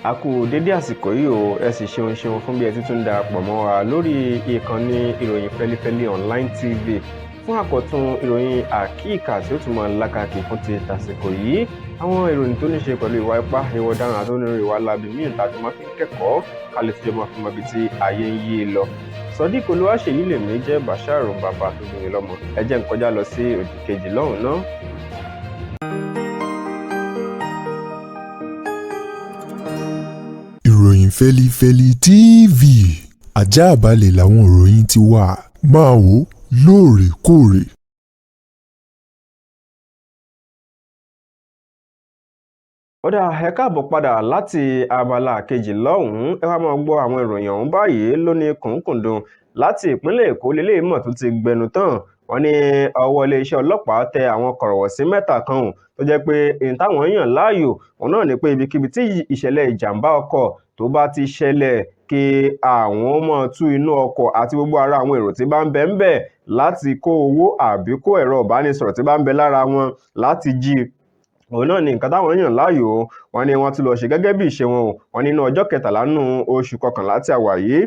A kú dédé àsìkò yìí o. Ẹ sì ṣeun ṣeun fún bí ẹ ti tún darapọ̀ mọ́ wa lórí ìkànnì Ìròyìn Fẹlifẹli Online TV fún àkọ́tún ìròyìn àkíkà tí ó tún máa lákàkì fún ti tàsìkò yìí. Àwọn ìròyìn tó ní ṣe pẹ̀lú ìwà ipá, ìwà ọ̀daràn àti onírúurú ìwà láabi míì tá a jọ máa fi ń kẹ́kọ̀ọ́ ká lè tún jọ máa fi mọ ibi tí ayé ń yí lọ. Sodiq Olúwaṣèyí lèmi jẹ́, Bàṣàrò bàbá tó bí mi lọ́mọ. Ẹ jẹ́ n kọjá lọ sí òdì kejì lọ́hùn náà. Ìròyìn Fẹ́lifẹ́li TV, àjààbálẹ̀ làwọn ìròyìn ti wà, máa wò ó lóòrèkóòrè. Ó dáa, ẹ káàbọ̀ padà láti abala kejì lọ́hùn-ún. Ẹ wá máa gbọ́ àwọn ìròyìn ọ̀hún báyìí lóní kùnkùndùn. Láti ìpínlẹ̀ Èkó lélẹ́yìí mọ̀ tó ti gbẹnu tán. Wọ́n ní ọwọ́ iléeṣẹ́ ọlọ́pàá tẹ àwọn kọ̀rọ̀wọ̀sí mẹ́ta kan ò tó jẹ́ pé èyí táwọn yàn láàyò òun náà ni pé ibikíbi tí ìṣẹ̀lẹ̀ ìjàmbá ọkọ̀ tó bá ti ṣẹlẹ̀, kí àwọn máa tú inú ọkọ̀ àti gbogbo ara àwọn èrò tí bá ń bẹ ń bẹ̀ láti kó owó àbí kó ẹ̀rọ ìbánisọ̀rọ̀ tí bá ń bẹ lára wọn láti jí. Òun náà ni nǹkan táwọn yàn láàyò. Wọ́n ní wọ́n tún lọ ṣe gẹ́gẹ́ bí ìṣe wọn o. Wọ́n nínú ọjọ́ 13 nínú oṣù 11 tí a wà yìí,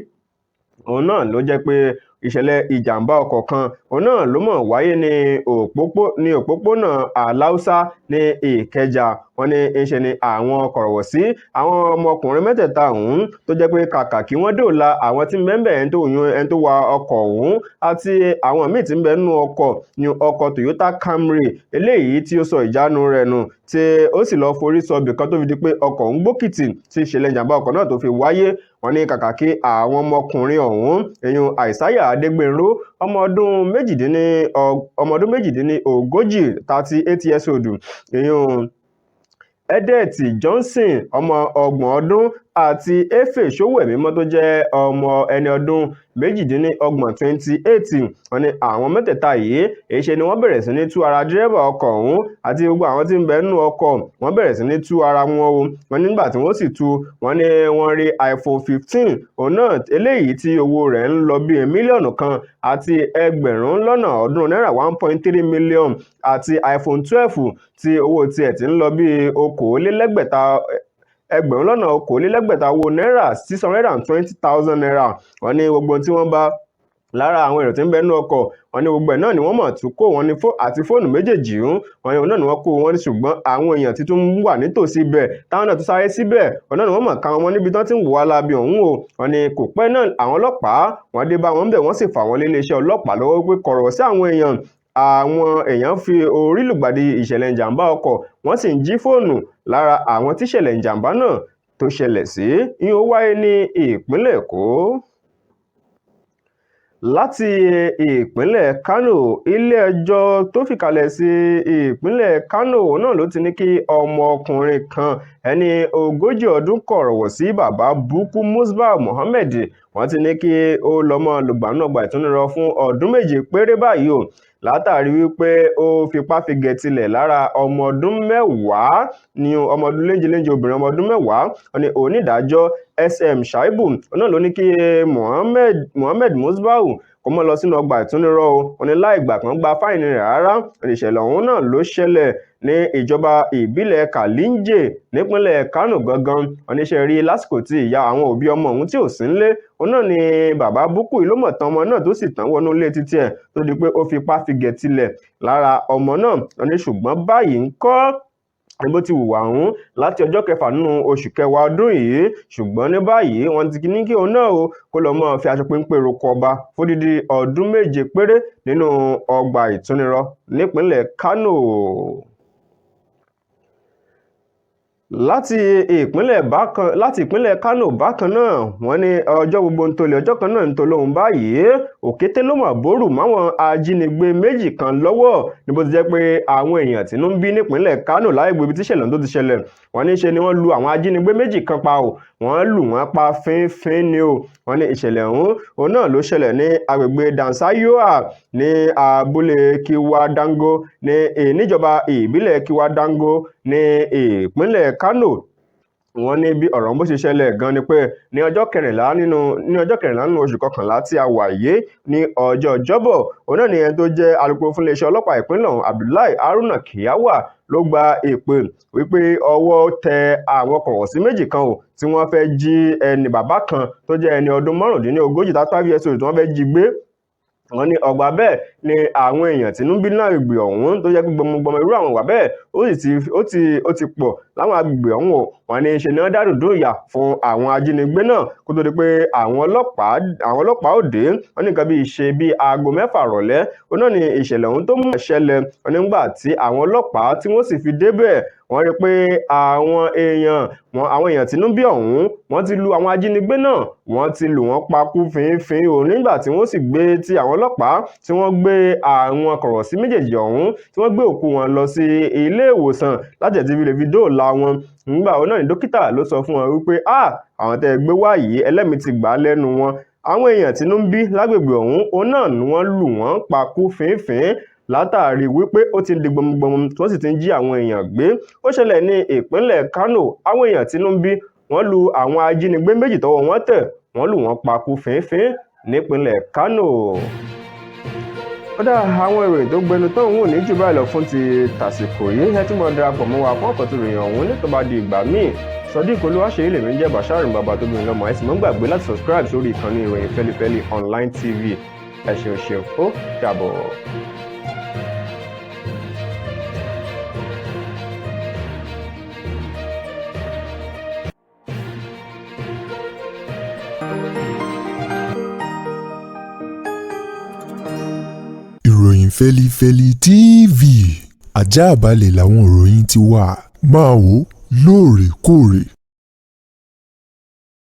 òun náà ló jẹ́ pé ìṣẹ̀lẹ̀ ìjàmbá ọkọ̀ kan òun náà ló mọ̀ wáyé ní òpópónà Aláùsá ní Ìkẹjà. Wọ́n ní ńṣe ni àwọn kọ̀rọ̀wọ̀sí, àwọn ọmọkùnrin mẹ́tẹ̀ẹ̀ta ọ̀hún, tó jẹ́ pé kàkà kí wọ́n dóòlà àwọn tí ń bẹ ńbẹ̀, ẹni tó yún ẹni tó wa ọkọ̀ ọ̀hún àti àwọn míì tí ń bẹ nínú ọkọ̀ ní ọkọ̀ Toyota Camry eléyìí tí ó sọ ìjánu rẹ̀ nù, tí ó sì lọ́ọ́ forí sọ ibìkan tó fi di pé ọkọ̀ ń gbókìtì tí ìṣẹ̀lẹ̀ ìjàmbá ọkọ̀ náà tó fi wáyé. Wọ́n ní kàkà kí àwọn ọmọkùnrin ọ̀hún, èèyàn Àìsáyà Adégbènró, ọmọ ọdún 38, 38 years old, èèyàn Edet Johnson, ọmọ 30 ọdún, àti Efe Sowemimo tó jẹ́ ọmọ ẹni ọdún 28, 28. Wọ́n ní àwọn mẹ́tẹ̀ẹ̀ta yìí, èyí ni wọ́n bẹ̀rẹ̀ sí ní tú ara dírẹ́bà ọkọ̀ ọ̀hún àti gbogbo àwọn tí ń bẹ nínú ọkọ̀. Wọ́n bẹ̀rẹ̀ sí ní tú ara wọn o. Wọ́n nígbà tí wọ́n sì tú, wọ́n ní wọ́n rí iPhone 15 òun náà eléyìí tí owó rẹ̀ ń lọ bíi 1,300,000 náírà, 1.3 million, àti iPhone 12 tí owó tiẹ̀ ti ń lọ bíi 620,000 owó náírà, ₦620,000. Wọ́n ní gbogbo tí wọ́n bá lára àwọn èrò tí ń bẹ nínú ọkọ̀, wọ́n ní gbogbo ẹ̀ náà ni wọ́n mọ̀ tún kó. Wọ́n ní àti fóònù méjèèjì ń wọ́n ní òun náà ni wọ́n kó wọ́n ní. Ṣùgbọ́n àwọn èèyàn tí tún wà nítòsí ibẹ̀ táwọn náà tún sáré síbẹ̀, òun náà ni wọ́n mọ̀ ká wọn níbi tán tí ń wò wá láabi ọ̀hún o. Wọ́n ní kò pẹ́ náà àwọn ọlọ́pàá wọ́n dé bá wọn bẹ̀, wọ́n sì fà wọ́n lé iléeṣẹ́ ọlọ́pàá lọ́wọ́ pé kọ̀rọ̀ sí àwọn èèyàn fi orí lùgbàdì ìṣẹ̀lẹ̀ ìjàmbá ọkọ̀, wọ́n sì ń jí fóònù lára àwọn tíṣẹ̀lẹ̀ ìjàmbá náà tó ṣẹlẹ̀ sí. Ìyẹn ó wáyé ní ìpínlẹ̀ Èkó. Láti ìpínlẹ̀ Kánò, ilé-ẹjọ́ tó fìkàlẹ̀ sí ìpínlẹ̀ Kánò náà ló ti ní kí ọmọkùnrin kan ẹni 40 ọdún kọ̀rọ̀wọ̀ sí bàbá Bukú Musbah Mohammed. Wọ́n ti ní kí ó lọ́ọ́ mọ́ lùgbànú ọgbà ìtúnirọ̀ fún ọdún 7 péré báyìí o, látàrí wípé ó fipá figẹ̀ tilẹ̀ lára ọmọ ọdún 10 ní, ọmọ ọdún léńjelénje obìnrin, ọmọ ọdún 10. Wọ́n ní onídàájọ́ SM Shaibu náà ló ní kí Mohammed Musbau kó mọ́ lọ sínú ọgbà ìtúnirọ̀ o. Wọ́n ní láì gbà kán gba fáìní rẹ̀ rárá. Ìṣẹ̀lẹ̀ ọ̀hún náà ló ṣẹlẹ̀ ní ìjọba ìbílẹ̀ Kalinje nípínlẹ̀ Kánò gangan. Wọ́n ní ṣe rí lásìkò tí ìyá àwọn òbí ọmọ ọ̀hún tí ò sí nílé, òun náà ni bàbá Búkú ló mọ̀ tán ọmọ náà tó sì tán wọnú ilé títí ẹ̀ tó di pé ó fipá figẹ̀ tilẹ̀ lára ọmọ náà. Wọ́n ní ṣùgbọ́n báyìí ń kọ́ bó ti hùwà ọ̀hún láti ọjọ́ 6 nínú oṣù 10 ọdún yìí. Ṣùgbọ́n ní báyìí wọ́n ti ní kí òun náà o kó lọ́ọ́ mọ́ fi aṣọ péńpé roko ọba fódìdí ọdún 7 péré nínú ọgbà ìtúnirọ̀ nípínlẹ̀ Kánò. Láti ìpínlẹ̀ Kánò bákan náà, wọ́n ní ọjọ́ gbogbo ń tolè, ọjọ́ kan náà ń tolóhùn báyìí. Òkété ló mọ̀ bórù máwọn ajínigbé méjì kan lọ́wọ́ ní bó ti jẹ́ pé àwọn èèyàn tínú ń bí nípínlẹ̀ Kánò láìgbé ibi tí ìṣẹ̀lẹ̀ tó ti ṣẹlẹ̀. Wọ́n ní ṣe ni wọ́n lu àwọn ajínigbé méjì kan pa o. Wọ́n lù wọ́n pa fínfín ni o. Wọ́n ní ìṣẹ̀lẹ̀ ọ̀hún òun náà ló ṣẹlẹ̀ ní agbègbè Dansayoa ní abúlé Kiwadango ní níjọba ìbílẹ̀ Kiwadango ní ìpínlẹ̀ Kánò. Wọ́n ní bí ọ̀rọ̀ bó ṣe ṣẹlẹ̀ gan ni pé ní ọjọ́ 14 nínú oṣù 11 tí a wà yìí, ní ọjọ́ Ọjọ́bọ̀, òun náà ni ẹni tó jẹ́ alukoro fún iléeṣẹ́ ọlọ́pàá ìpínlẹ̀ ọ̀hún, Abdullahi Haruna Kiyawa, ló gba ìpè wípé ọwọ́ tẹ àwọn kọ̀rọ̀sí méjì kan ò tí wọ́n fẹ́ jí ẹni bàbá kan tó jẹ́ ẹni ọdún 35, 35 years old, tí wọ́n fẹ́ jí gbé. Wọ́n ní ọgbà bẹ́ẹ̀ ni àwọn èèyàn tínú bí náà agbègbè ọ̀hún, tó jẹ́ pé gbọmọgbọmọ irú àwọn ìwà bẹ́ẹ̀ ó sì ti ó ti pọ̀ láwọn agbègbè ọ̀hún o. Wọ́n ní ṣe ni wọ́n dádùndún ìyà fún àwọn ajínigbé náà kó tó di pé àwọn ọlọ́pàá ò dé. Wọ́n ní nǹkan bíi ṣe bíi aago 6 rọ̀lẹ́ ó náà ní ìṣẹ̀lẹ̀ ọ̀hún tó mú ṣẹlẹ̀. Wọ́n nígbà tí àwọn ọlọ́pàá tí wọ́n sì fi débẹ̀, wọ́n rí pé àwọn èèyàn tínú bí ọ̀hún, wọ́n ti lu àwọn ajínigbé náà, wọ́n ti lù wọ́n pa kú fínfín o. Nígbà tí wọ́n sì gbé tí àwọn ọlọ́pàá tí wọ́n gbé àwọn kọ̀rọ̀sí méjèèjì ọ̀hún, tí wọ́n gbé òkú wọn lọ sí ilé ìwòsàn láti ẹ̀ ti fi lè fi dóòlà wọn, nígbà wo náà ni dókítà ló sọ fún wọn wípé, "Ah, àwọn tẹ́ ẹ gbé wá yìí, ẹlẹ́mìí ti gbà á lẹ́nu wọn. Àwọn èèyàn tínú ń bí lágbègbè ọ̀hún, òun náà ni wọ́n lù wọ́n pa kú fínfín látàrí wípé ó ti ń di gbọmọgbọmọ tí wọ́n sì ti ń jí àwọn èèyàn gbé." Ó ṣẹlẹ̀ ní ìpínlẹ̀ Kánò. Àwọn èèyàn tínú ń bí, wọ́n lu àwọn ajínigbé méjì tọ́wọ́ wọn tẹ̀, wọ́n lù wọ́n pa kú fínfín nípínlẹ̀ Kánò. Ó dá àwọn ìròyìn tó gbẹnu tán òun ò ní jù báyìí lọ fún ti tàsìkò yìí. Ẹ tún máa darapọ̀ mọ́ wa fún ọ̀kọ̀tún ìròyìn ọ̀hún ní tó bá di ìgbà míì. Sodiq Olúwaṣeyí lèmi ń jẹ́, Bashir bàbá tó bìnrin lọ́mọ. Ẹ sì mọ́ gbàgbé láti subscribe sórí ìkànnì Ìròyìn Fẹ́lifẹ́li Online TV. Ẹ ṣeun ṣeun, ó dàbọ̀. Ìròyìn Fẹ́lifẹ́li TV, ajáàbalẹ̀ làwọn ìròyìn ti wà. Máa wò lóòrèkóòrè.